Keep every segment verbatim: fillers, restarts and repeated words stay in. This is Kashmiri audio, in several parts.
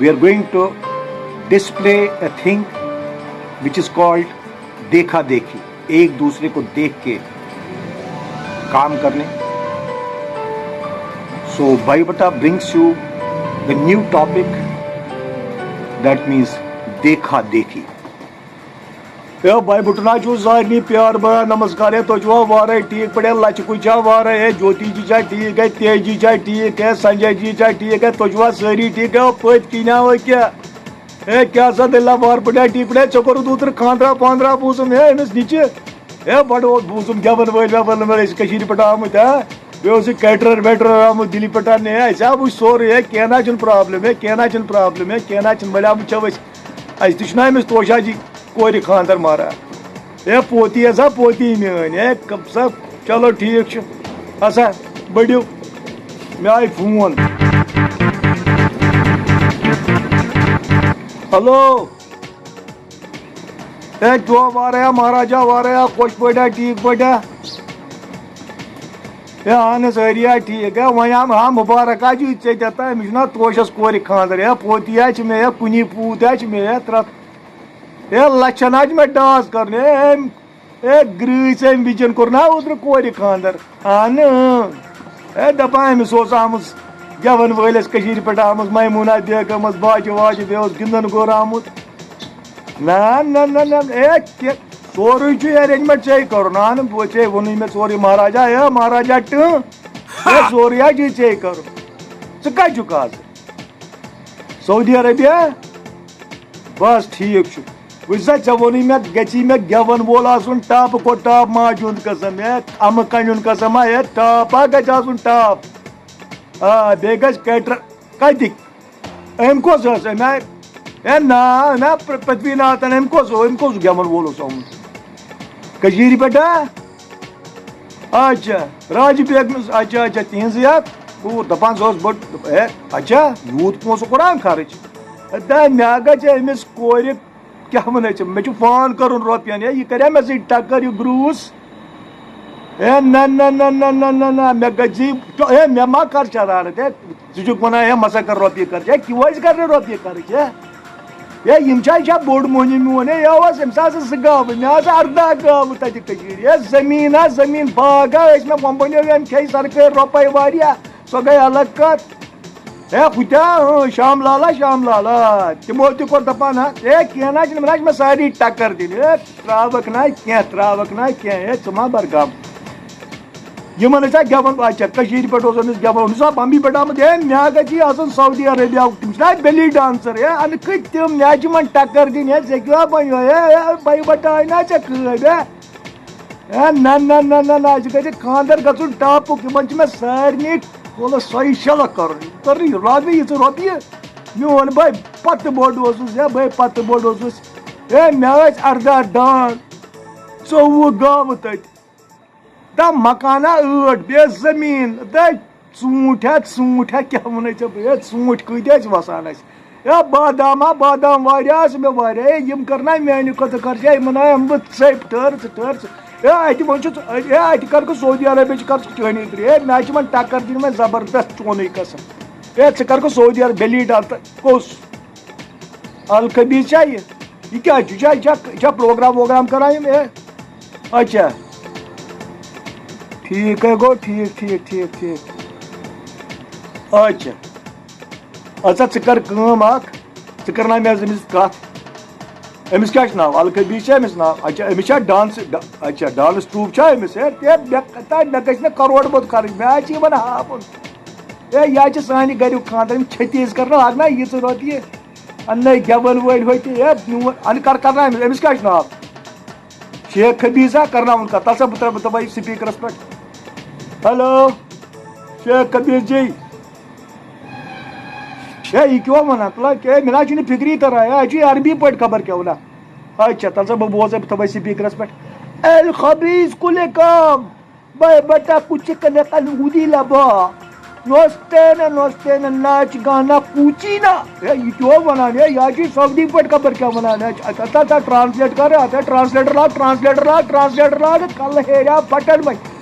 We are going to display a thing which is called देखा देखी, एक दूसरे को देख के काम करने। So Bhai Bata brings you the new topic, that means देखा देखी. ہے بھائی بٹنا چھُ سارنٕے پیار بھرا نمسکار. ہے تُہۍ چھِوا وارے ٹھیٖک پٲٹھۍ؟ ہے لچہِ کُے چھا وارے؟ ہے جوتی جی چھا ٹھیٖک؟ ہے تیجی چھا ٹھیٖک؟ ہے سنجے جی چھا ٹھیٖک؟ ہے تُہۍ چھِوا سٲری ٹھیٖک؟ ہے پٔتۍ کِنۍ آو کیٛاہ؟ ہے کیٛاہ سا دٔلیٖلہ وارٕ پٲٹھۍ؟ ہے ٹھیٖک پٲٹھۍ؟ ہے ژےٚ کوٚرُتھ اوترٕ خانٛدرا پانٛدرا بوٗزُم ہے أمِس نِچہِ؟ ہے بڑٕ اوس بوٗزُم گٮ۪وَن وٲلۍ وٮ۪وَن وٲلۍ أسۍ کٔشیٖرِ پٮ۪ٹھ آمٕتۍ ہا. بیٚیہِ اوس یہِ caterer ویٹرر آمُت دِلہِ پٮ۪ٹھ اَننہِ. ہے اَسہِ ہا وٕچھ سورُے. ہے کینٛہہ نہ چھُنہٕ problem. ہے کینٛہہ نہ چھُنہٕ problem. ہے کینٛہہ نہ چھُنہٕ. وَلہِ ہا وٕچھو أسۍ. اَسہِ تہِ چھُنہ أمِس توشا جی کورِ خانٛدر مارا. ہے پوتی ہسا پوتی میٲنۍ. ہے کم سا. چلو ٹھیٖک چھُ. ہسا بٔڑِو. مےٚ آیہِ فون. ہیلو. ہے چو واریا مہاراجا واریا خۄش پٲٹھۍ ہا ٹھیٖک پٲٹھۍ ہا؟ ہے اہن حظ سٲری ہا ٹھیٖک. ہے وۄنۍ آم ہا مُبارک ہا چھُ ژےٚ تہِ تہٕ أمِس چھُنہ توشس کورِ خانٛدر. ہے پوتی ہا چھِ مےٚ. ہے کُنی پوٗتۍ ہا چھِ مےٚ. ہے ترٛٹھ. ہے لچھن ہا چھِ مےٚ ڈاس کرُن. ہے أمۍ ہے گرٛٲسۍ أمۍ بِچن کوٚر نہ اوترٕ کورِ خانٛدر؟ اہن اۭں. ہے دپان أمِس اوس آمٕژ گٮ۪وَن وٲلِس کٔشیٖرِ پٮ۪ٹھ آمٕژ میموٗنہ بیگم ٲس باجہِ واجہِ بیٚیہِ اوس گِنٛدن گوٚر آمُت. نہ نہ نہ نہ ہے تہِ سورُے چھُ arrangement ژےٚ کرُن. اہن بہٕ ژےٚ ووٚنُے مےٚ سورُے مہاراجا. ہے مہاراجا ٹٕہہ. ہے سورُے ہا چھُے ژےٚ کرُن. ژٕ کتہِ چھُکھ آز؟ سعودی عربیہ؟ بس ٹھیٖک چھُ. وٕچھ سا ژےٚ ووٚنُے مےٚ گژھی مےٚ گٮ۪وَن وول آسُن top کھۄتہٕ top ماجہِ ہُنٛد قسم ہے. اَمہٕ کَنہِ ہُنٛد قسم ہا ہے top ہا گژھِ آسُن top. آ بیٚیہِ گژھِ caterer. کَتِکۍ؟ أمۍ کۄس ٲس؟ أمۍ آے ہے نا نا پرٛ- پرٛتھوی ناتھن أمۍ کۄس أمۍ کۄس گٮ۪وَن وول اوس آمُت؟ کٔشیٖرِ پٮ۪ٹھ ہا؟ اچھا. راجہِ بیگمِس اچھا اچھا تِہنٛزٕے اکھ کوٗر دپان سۄ ٲس بٔڑ. ہے اچھا یوٗت پونٛسہٕ کوٚران خرٕچ؟ ہے دَپہِ مےٚ گژھِ أمِس کورِ کیٛاہ وَنان ژےٚ؟ مےٚ چھُ فون کَرُن رۄپیَن ہے یہِ کَرِ ہا مےٚ سۭتۍ ٹَکَر یہِ گرٛوٗس. ہے نہ نہ نہ نہ نہ نہ نہ مےٚ گژھِ ہے مےٚ ما کَر شرارت ہے؟ ژٕ چھُکھ وَنان ہے مَسا کَر رۄپیہِ خرٕچ ہے کیٛازِ کَرٕ نہٕ رۄپیہِ خرٕچ ہے؟ ہے یِم چھا یہِ چھا بوٚڑ مۄہنیو میون ہے یہِ اوس أمِس آسہٕ زٕ گاوٕ مےٚ آسہٕ اَرداہ گاوٕ تَتہِ کٔشیٖرِ ہے زٔمیٖن ہا زٔمیٖن باغ ہا ٲسۍ مےٚ وۄمبٕنیو أمۍ کھیٚیہِ سرکٲرۍ رۄپَے واریاہ سۄ گٔے الگ کَتھ. ہے ہُتیا اۭں شام لالا شام لالا تِمو تہِ کوٚر دَپان ہا ہے کینٛہہ نہ چھُنہٕ مےٚ نہ چھِ مےٚ سارنٕے ٹَکَر دِنۍ ہے ترٛاوَکھ نہ کینٛہہ ترٛاوَکھ نہ کینٛہہ ہے ژٕ ما بَر غم. یِمن ٲسۍ اَتہِ گٮ۪وَن اچھا کٔشیٖرِ پٮ۪ٹھ اوس أمِس گٮ۪وَن اوس آسان بمبی پٮ۪ٹھ آمُت ہے مےٚ گژھِ یہِ آسُن سعودی عربیا تِم چھِنہ belly dancer ہے اَنہٕ کٔتۍ تِم مےٚ چھِ یِمن ٹَکَر دِنۍ ہے ژےٚ کیٛاہ بَنیو ہے ہے بَے بَٹاے نہ ژےٚ کٲم ہے ہے نہ نہ نہ نہ نہ اَسہِ گژھِ خانٛدر گژھُن ٹاپُک یِمن چھِ مےٚ سارنٕے کُلہٕ سۄے شلہٕ کَرُن یہِ کٔرٕے لاگہٕ یہِ ژٕ رۄپیہِ میون بَے پَتہٕ بوٚڑ اوسُس ہے بَے پَتہٕ بوٚڑ اوسُس ہے مےٚ ٲسۍ اَرداہ ڈان ژوٚوُہ گاوٕ تَتہِ. دا مکانہ ٲٹھ بیٚیہِ زٔمیٖن دا ژوٗنٛٹھۍ ہا ژوٗنٛٹھۍ ہا کیٛاہ وَنَے ژےٚ بہٕ ہے ژوٗنٛٹھۍ کۭتیٛاہ ٲسۍ وَسان اَسہِ ہے بادام ہا بادام واریاہ ٲسۍ مےٚ واریاہ ہے یِم کَرنہ میٛانہِ خٲطرٕ خرچہ یِمَن ہا ہٮ۪مہٕ بہٕ ژٔپۍ ٹٲر ژٕ ٹٲر ژٕ ہے اَتہِ منٛز چھُ ژٕ ہے اَتہِ کَرکھ سعودی عربیہ چھِ کَرکھ چٲنی ترٛے ہے مےٚ چھِ یِمَن ٹَکَر دِنۍ وۄنۍ زبردست چونُے قسم ہے ژٕ کَرکھ سعودی عرب بلی ڈال تہٕ کُس الخبیٖز چھا یہِ؟ یہِ کیٛاہ چھُ؟ یہِ چھا یہِ چھا یہِ چھا پروگرام ووگرام کران یِم؟ اے اچھا ٹھیٖک ہے گوٚو ٹھیٖک ٹھیٖک ٹھیٖک ٹھیٖک اچھا اچھا ژٕ کر کٲم اکھ ژٕ کرناو مےٚ حظ أمِس کتھ أمِس کیٛاہ چھُ ناو الخبیٖز چھا أمِس ناو اچھا أمِس چھا ڈانس اچھا ڈانس ٹروپ چھا أمِس ہے ہے مےٚ تۄہہِ مےٚ گژھِ نہٕ کرور بوٚد خرٕچ مےٚ حظ چھِ یِمن ہاوُن ہے یہِ حظ چھِ سانہِ گریُک خانٛدر یِم چھٔتی أسۍ کرناو اکھ نہ یہِ ژٕ رۄپیہِ اَننَے گٮ۪وَن وٲلۍ ہوٚتہِ ہے میون اَنہٕ کر کرناو أمِس أمِس کیٛاہ چھُ ناو؟ شیخ خبیٖز ہا کرناوُن کر تَلہٕ سا بہٕ ترٛاوٕ بہٕ دَپہٕ یہِ سپیٖکرَس پٮ۪ٹھ ہیلو شیخ خبیٖز جی ہے یہِ کیٛاہ وَنان تُلہٕ کیٛاہ مےٚ نہ حظ چھُنہٕ فِکری تَران ہے اَسہِ چھُ یہِ عربی پٲٹھۍ خبر کیٛاہ وَنان اچھا تَلہٕ سا بہٕ بوزَے بہٕ تھاوَے سپیٖکرَس پٮ۪ٹھ الخبیٖز کُلہِ کام بے بٹا کچھ کنے کن ہودی لبا نوستین نوستین ناچ گانا کوچی نا ہے یہ کیوں ونان ہے یا جی سعودی پٹ خبر کیا ونان ہے اتا تا ٹرانسلیٹ کر اتا ٹرانسلیٹر لا ٹرانسلیٹر لا کل ہے یا پٹن میں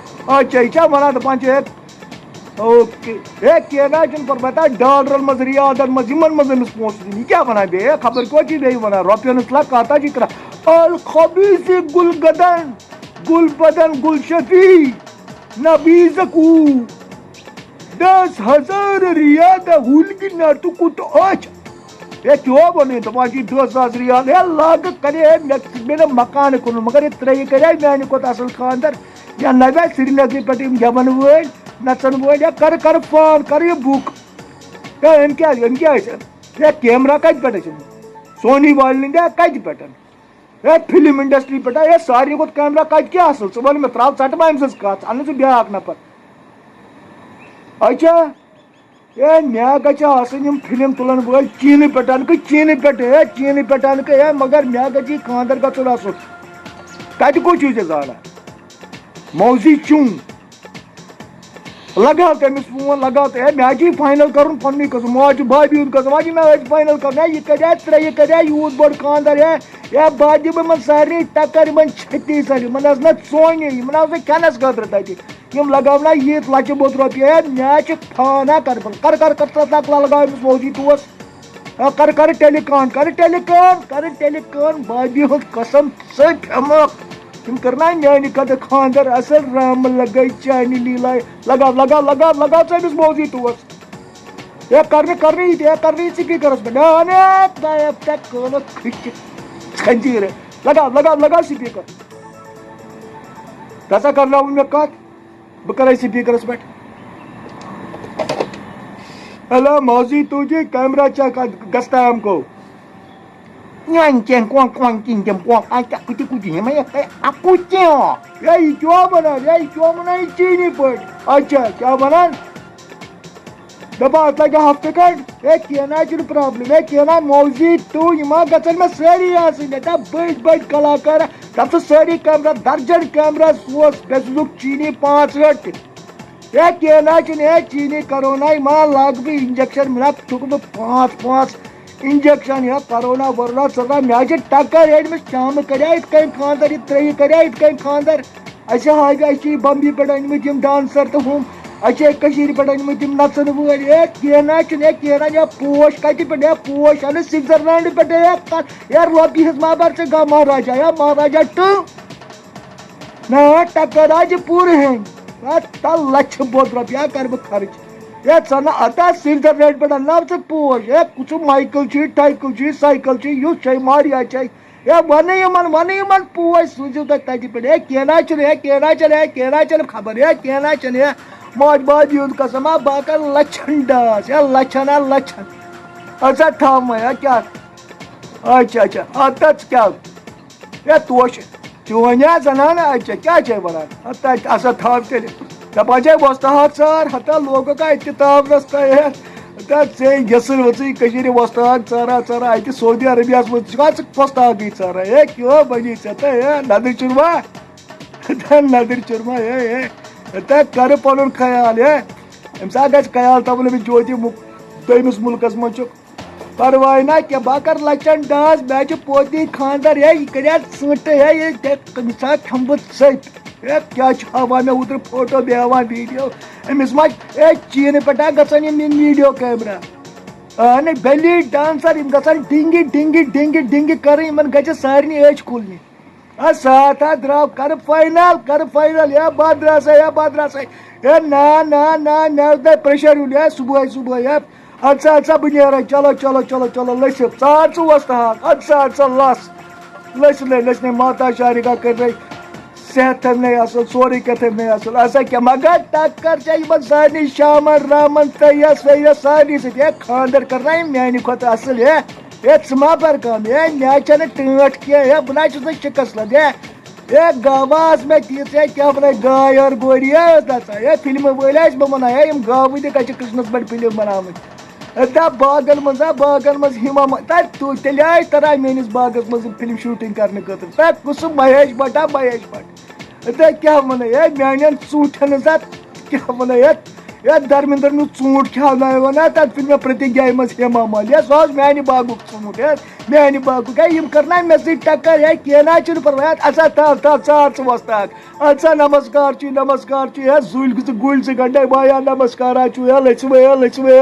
اچھا یہ کیا ونان دپان چھ اوکے۔ ہے، کینٛہہ نہ حظ چھُنہٕ پرواے، تَتھ ڈالرن منٛز، ریالن منٛز، یِمن منٛز أمِس پونٛسہٕ دِنۍ، یہِ کیٛاہ وَنان بیٚیہِ؟ ہے، خبر کوٚت یہِ بیٚیہِ وَنان، رۄپیَن ہٕنٛز لَکھ کَتھ حظ چھِ کران۔ الخبیث گُل گدن، گُل بدن، گُل شفیع، نبیذ کو دس ہزار ریال ہُلگہِ نَتہٕ کوٚت اچھ۔ ہے، کیٛاہ وَنان، دَپان چھِ دَہ ساس ریال۔ ہے، لاگہٕ کَرے، ہے، مےٚ، مےٚ نہٕ مکانہٕ کٕنُن، مگر یہِ ترٛٲیِو کَرے میٛانہِ کھۄتہٕ اَصٕل خانٛدر۔ یا نہ گژھِ سرینگرٕ پٮ۪ٹھ یِم گٮ۪وَن وٲلۍ، نَژَن وٲلۍ، یا کَرٕ، کَرٕ فون، کَرٕ یہِ بُک۔ ہے، أمۍ کیٛاہ، أمۍ کیٛاہ ٲسۍ؟ ہے، کیمرہ کَتہِ پٮ۪ٹھ ٲسۍ أمۍ؟ سونی والٮ۪ن ہٕنٛدِ کَتہِ پٮ۪ٹھ؟ ہے، فِلم انڈسٹری پٮ۪ٹھ، ہے، ساروی کھۄتہٕ کیمرہ کَتہِ کیٛاہ اَصٕل؟ ژٕ وَن مےٚ، ترٛاو ژَٹہٕ بہٕ أمۍ سٕنٛز کَتھ، اَنہٕ ژٕ بیٛاکھ نفر۔ اچھا، ہے، مےٚ گژھِ آسٕنۍ یِم فِلم تُلَن وٲلۍ چیٖنہٕ پٮ۪ٹھ، اَنہٕ کہٕ چیٖنہٕ پٮ۪ٹھ، ہے، چیٖنہٕ پٮ۪ٹھ اَنہٕ کہٕ، ہے، مگر مےٚ گژھِ یہِ خانٛدر گژھُن اَصٕل۔ کَتہِ کُس چھُے ژےٚ زانان؟ موزی چوٗن۔ لگاو تٔمِس فون، لگاو تہٕ، ہے، مےٚ حظ چھُ یہِ فاینل کرُن پننُے قسم، مےٚ حظ چھُ بابی ہُنٛد قسم، حظ چھُ مےٚ أتھۍ فاینل کرُن، ہے، یہِ کَتہِ آسہِ ترٛےٚ، یہِ کَتہِ آسہِ یوٗت بوٚڑ خانٛدر، ہے، ہے، بہٕ حظ دِمہٕ یِمن سارنٕے ٹکر، یِمن چھٔتی سارنٕے، یِمن حظ نہ ژونہِ، یِمن حظ نہ کھٮ۪نس خٲطرٕ تَتہِ، یِم لگاونا ییٖژ لَچھِ بوٚد رۄپیہِ، ہے، مےٚ حظ چھِ فون، ہا، کر بہٕ، کر، کر، کر، کر، کر، لگاو أمِس موزی ٹوس۔ آ، کر، کر ٹیلی کان، کر ٹیلی کان، کر ٹیلی کان، بابی ہُنٛد قسم، ژٔپۍ ہٮ۪مہٕ۔ تِم کٔرنا میانہِ خٲطرٕ خانٛدر اصل، رام لگے چانہِ لیلایہِ۔ لگاو، لگاو، لگاو، لگاو ژٕ أمِس موزی ٹوس۔ ہے، کرنہٕ، کرنہٕ یہِ تہِ، ہے، کرنہٕ یہِ سپیکرس پٮ۪ٹھ۔ نہ، نہ، خۄدایا، ژےٚ کٲنٛس کھٔچہِ خنجیٖرٕ۔ لگاو، لگاو، لگاو سپیکر۔ ژٕ ہسا کرناوُن مےٚ کتھ۔ بہٕ کرے سپیکرس پٮ۪ٹھ۔ ہیلو، موزی تو جی، کیمرہ چیک گژھتا ہے ہم کو۔ یان کین کون کون کین تم کون آ کیا کتی کتی ہے میں اکو کیا۔ ہے، یہِ کیٛاہ وَنان؟ ہے، یہِ کیٛاہ وَنان یہِ چیٖنی پٲٹھۍ؟ اچھا، کیٛاہ وَنان؟ دَپان، اَتھ لَگہِ ہفتہٕ کھنٛڈ۔ ہے، کینٛہہ نہ حظ چھُنہٕ پرابلم۔ ہے، کینٛہہ نہ، موزی تو یِم حظ گژھن مےٚ سٲری آسٕنۍ۔ ہے، دَپ بٔڑۍ بٔڑۍ کلاکار، دَپ ژٕ سٲری کیمرہ، درجن کیمرہ سوز، بیٚیہِ سوزُکھ چیٖنی پانٛژھ ٲٹھ تہِ۔ ہے، کینٛہہ نہ حظ چھُنہٕ، ہے، چیٖنی کرونا، یِم حظ لاگہٕ بہٕ انجیکشن، مےٚ حظ تُھکہٕ بہٕ پانٛژھ پانٛژھ انجیکشن، یا کرونا ورونا ژٔٹنا، مےٚ حظ چھِ ٹکر، ہے، أمِس شامہٕ کَرِ ہا یِتھ کٔنۍ خانٛدر، یہِ ترٛیٚیہِ کَرِ ہا یِتھ کٔنۍ خانٛدر۔ اَسہِ حظ، اَسہِ چھِ یہِ بمبی پٮ۪ٹھ أنۍ مٕتۍ یِم ڈانسر تہٕ ہُم، اَسہِ چھِ یہِ کٔشیٖرِ پٮ۪ٹھ أنۍ مٕتۍ یِم نَژن وٲلۍ۔ ہے، کینٛہہ نہ حظ چھُنہٕ، ہے، کینٛہہ نہ، یا پوش کَتہِ پٮ۪ٹھ، ہے، پوش اَنہٕ سوئٹزرلینڈ پٮ۪ٹھ، ہے، کَتھ، ہے، رۄپیہِ ہِنٛز ما بَر ژٕ گا مہراجا، ہے، مہراجا ٹٕہ۔ نہ، ٹکر حظ چھِ پوٗرٕ ہیٚنۍ۔ ہے، تَل لَچھِ بوٚد رۄپیہِ، ہا، کَرٕ بہٕ خرٕچ۔ ہے، ژٕ نہ، اَتھ حظ سوئٹزرلینڈ پٮ۪ٹھ اَنناو ژٕ پوش۔ ہے، کُس مایکل چھُ، ٹایکل چھُ، سایکل چھُ، یُس چھے ماریا چھے۔ ہے، وَنہٕ یِمَن، وَنہٕ یِمَن پوش سوٗزِو تُہۍ تَتہِ پٮ۪ٹھ۔ ہے، کینٛہہ نہ حظ چھُنہٕ، ہے، کینٛہہ نہ حظ چھُنہٕ، ہے، کینٛہہ نہ حظ چھُنہٕ خبر، ہے، کینٛہہ نہ حظ چھُنہٕ، ہے۔ ماجہِ بابی ہُنٛد قسم، ہا، بہٕ ہا کَرٕ لَچھَن ڈاس، ہے، لَچھَن، ہا، لَچھَن۔ اَدٕ سا تھاو وۄنۍ، ہا، کیٛاہ؟ اچھا، اچھا، اَدٕ ژٕ کیٛاہ؟ ہے، توش، چون یا زنانہٕ، اچھا، کیٛاہ چھے وَنان؟ ہتا، اَسا تھاو تیٚلہِ۔ دَپان چھے وۄستہٕ ہَتھ ژار، ہتا لوگُکھ اَتہِ تہِ تاونَس تہٕ ہے۔ ہتا ژے یَسٕر ؤژٕے کٔشیٖرِ وۄستہٕ ہَتھ ژارا ژارا اَتہِ سعودی عربیَس منٛز۔ ژٕ کَتھ ژٕ وۄستہٕ ہَتھٕے ژارا؟ ہے، کیٛاہ بَنی ژےٚ تہٕ ہے، نَدٕرۍ چُرما؟ ہتا نَدٕرۍ چُرما، ہے، ہے۔ ہتا کَرٕ پَنُن خیال، ہے۔ أمِس ہا گژھِ خیال تھاوُن، أمِس جوتہِ مُ-، دوٚیمِس مُلکَس منٛز چھُ۔ پرواے نہ کینٛہہ، بہٕ ہا کَرٕ لَچَن ڈاس، مےٚ حظ چھُ پوتی خانٛدر، ہے، یہِ کَرِ حظ ژٕنٛٹہٕ، ہے، یہِ، ہے، أمِس ہا کھٮ۪مہٕ بہٕ ژٔپۍ۔ ہے، کیٛاہ چھُ ہاوان مےٚ اوترٕ فوٹو، بیٚیہِ ہاوان ویٖڈیو؟ أمِس ما، ہے، چیٖنہٕ پٮ۪ٹھ ہا گژھان یِم، یِم ویٖڈیو کیمرہ؟ اَہَن، بیلی ڈانسر، یِم گژھان ڈِنٛگہِ، ڈِنٛگہِ، ڈِنٛگہِ، ڈِنٛگہِ کَرٕنۍ، یِمَن گژھِ سارنٕے أچھ کھُلنہِ۔ آ، ساتھ ہا درٛاو، کَرٕ فاینل، کَرٕ فاینل، ہے، بہٕ ہا درٛاسَے، ہے، بہٕ ہا درٛاسَے۔ ہے، نا، نا، نا، مےٚ اوس نہ پریشر ہیوٚن، ہے، صُبحٲے، صُبحٲے، ہے۔ اَدٕ سا، اَدٕ سا، بہٕ نیرَے، چلو، چلو، چلو، چلو، لٔسِتھ۔ ژٕ ہا ژٕ وۄستہٕ ہاکھ، اَدٕ سا، اَدٕ سا، لَس۔ لٔسِتھ نے، لٔسِتھ نے، ماتا شارِکا کٔرۍ نے، صحت تھٲوۍ نے اَصٕل، سورُے کینٛہہ تھٲوۍ نے اَصٕل۔ اَدٕ سا کیٛاہ، مگر ٹَکَر چھےٚ یِمَن سارنٕے شامَن، رامَن، تیَس، ویَس، سارنٕے سۭتۍ، ہے، خانٛدر کَرناے میٛانہِ کھۄتہٕ اَصٕل، ہے۔ ہے، ژٕ ما بَر کَم، ہے، مےٚ حظ چھَنہٕ ٹٲٹھ کینٛہہ، ہے، بہٕ نہ حظ چھُس نہٕ شِکَس لَد، ہے۔ ہے، گاوا ٲس مےٚ تیٖژ، ہے، کیٛاہ وَنان، گاے اور گوری، ہے، ٲس نَژان۔ ہے، فِلمہٕ وٲلۍ ٲسۍ، بہٕ وَنان، ہے، یِم گاوٕ تہِ کَتہِ چھِ کِچنَس پٮ۪ٹھ فِلم بَناوٕنۍ۔ ہے، دَپ باغَن منٛز، ہا، باغَن منٛز ہِما ما-، تَتہِ تُج، تیٚلہِ آے تَران میٛٲنِس باغَس منٛز یِم فِلم شوٗٹِنٛگ کَرنہٕ خٲطرٕ۔ تَتہِ کُس سُہ مہیش بَٹ، ہا، مہیش بَٹ۔ ہے، تَتہِ کیٛاہ وَنان، ہے، میٛانٮ۪ن ژوٗنٛٹھٮ۪ن ہٕنٛز، ہا، کیٛاہ وَنان، ہے، ہے، دھرمندرن ہُنٛد ژوٗنٛٹھ کھیٛاوناوان ہا، تَتھ پھِر مےٚ پرتیجایہِ منٛز ہیما مالنی۔ ہے، سُہ اوس میٛانہِ باغُک ژوٗنٛٹھ، ہے، میٛانہِ باغُک۔ ہے، یِم کرناوِ مےٚ سۭتۍ ٹکر، ہے، کینٛہہ نہ حظ چھُنہٕ پرواے۔ ہے، اَژھ سا، تھاو، تھاو، ژار ژٕ وۄستہٕ اکھ۔ اَدٕ سا، نمسکار چھُے، نمسکار چھُے، ہے، زُلۍ گٔژھِ گُلۍ زٕ گنڈے وایا، نمسکارا چھُے، ہے، لٔژھِ وے، ہے، لٔژھِ وے۔